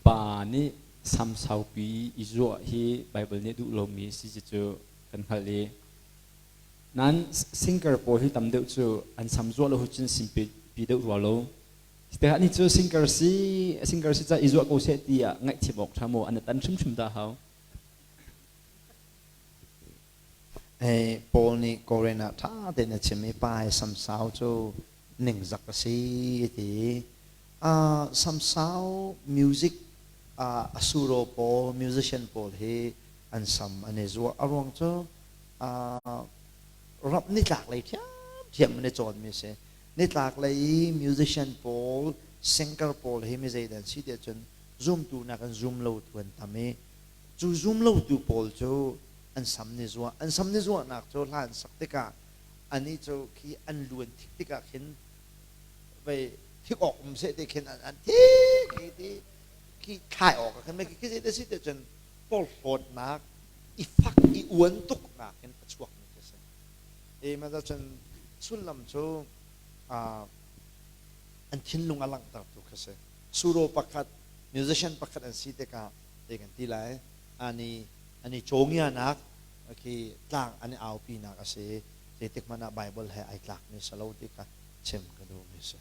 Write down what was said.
Pa nih sam saupi i zuah hi Baibal nih duh lomi si ti cu kan hngalh i nain singer pawl hi tam deuh cu an sam zuah lo cun simpi pi deuh rua lo. Tikah ni cu singer si singer si ca i zuah ko seh ti ah ngaihthiam awk ṭha maw an tan hrimhrim dah hau. Paul nih Korin ah ṭha tein a chim i pa i samsau cu ningzak a si ti. Samsau music a suro pawl, musician pawl hi an sam an i zuah. A ruang cu rap nitlak lei ṭhiamṭhiam an i cawnmi a si. Nitlak lei i musician pawl, singer pawl hi mi zeidah an si tiah cun zumtu nakin zum lotu an tam i cu zum lotu pawl cu an sam ni zuah. An sam ni zuahnak cu hla an sak tikah anih cu khi an lu an thik tikah khin vei thik awk um seh ti khin an thik i ti khi thlai awk ah khin khi khi si ti cun porhlawtnak i fak i uan tuknak in a chuak mi khi si. E ma cun sullam cu an thinlung a langhtertu khi si. Suro pakhat musician pakhat an si tikah te kan ti lai ani ani cawngianak khi tlang an i aupinak a si. Zeitik hmanh ah Bible he ai tlakmi si lo ti kha chim ka duhmi si.